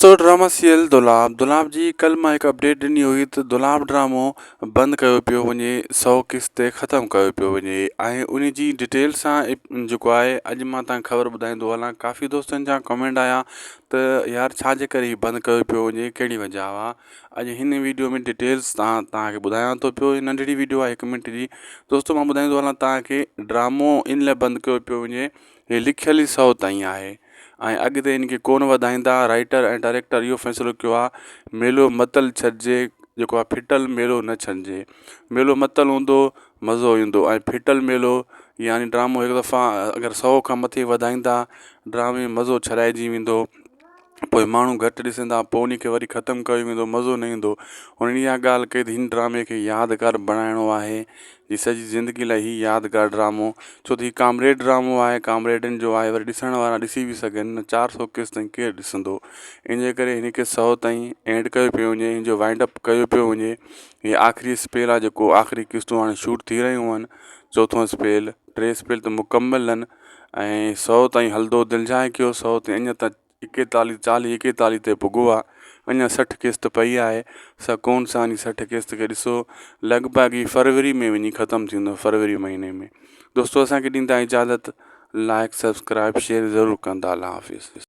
دوستو drama serial دولاب دولاب جي ڪل مان هڪ اپڊيٽ ڏني هئي ته دولاب ڊرامو بند ڪيو پيو وڃي سو قسط تي ختم ڪيو پيو وڃي ۽ ان جي ڊيٽيل سان جيڪو آهي اڄ مان تهان کي خبر ٻڌائيندو هلان ڪافي دوستن جا ڪمينٽ آيا ته يار ڇا جي ڪري هي بند ڪيو پيو وڃي ڪهڙي وجه آ اڄ هن ويڊيو ۾ ڊيٽيلس تان تهان کي ٻڌايان ٿو پيو ننڍڙي ويڊيو آهي هڪ منٽ جي دوستو مان ٻڌائيندو هلان تهان کي ڊرامو ان لاء بند ڪيو پيو وڃي هي لکيل ئي سو تائين آهي ۽ اڳتي ان کي ڪونه وڌائيندا رائيٽر ۽ ڊائريڪٽر اهو فيصلو ڪيو آهي ميلو متل ڇڏجي جيڪو آهي ڦٽل ميلو نه ڇڏجي ميلو متل هوندو مزو ايندو ۽ ڦٽل ميلو يعني ڊرامو هڪ دفعا اگر سو کان مٿي وڌائيندا ڊرامي ۾ مزو ڇڏائجي ويندو پوء ماڻهو گهٽ ڏسندا پوء ان کي وري ختم ڪيو ويندو مزو نه ايندو هن اها ڳالهه ڪئي ته هن ڊرامي کي يادگار بڻائڻو آهي هي سڄي زندگي لاء هي يادگار ڊرامو ڇو ته هي ڪامريڊ ڊرامو آهي ڪامريڊن جو آهي وري ڏسڻ وارا ڏسي به سگهن نه 400 قسط تائين ڪير ڏسندو ان جي ڪري هن کي سو تائين اينڊ ڪيو پيو وڃي هن جو وائنڊ اپ ڪيو پيو وڃي هي آخري اسپيل آهي جيڪو آخري قسطون هاڻي شوٽ ٿي رهيون آهن چوٿون اسپيل ٽي اسپيل ته مڪمل آهن ۽ سو تائين هلندو دلجاء ڪيو سو تائين اڃا ته ايڪيتاليهه چاليهه ايڪيتاليهه تي پڳو آ اڃا 60 قسط پئي آهي سڪون سان 60 قسط کي ڏسو لڳ ڀڳ هي فروري ۾ وڃي ختم ٿيندو فروري مهيني ۾ دوستو اسان کي ڏيندا اجازت لائڪ سبسڪرائب شيئر ضرور ڪندا الله حافظ.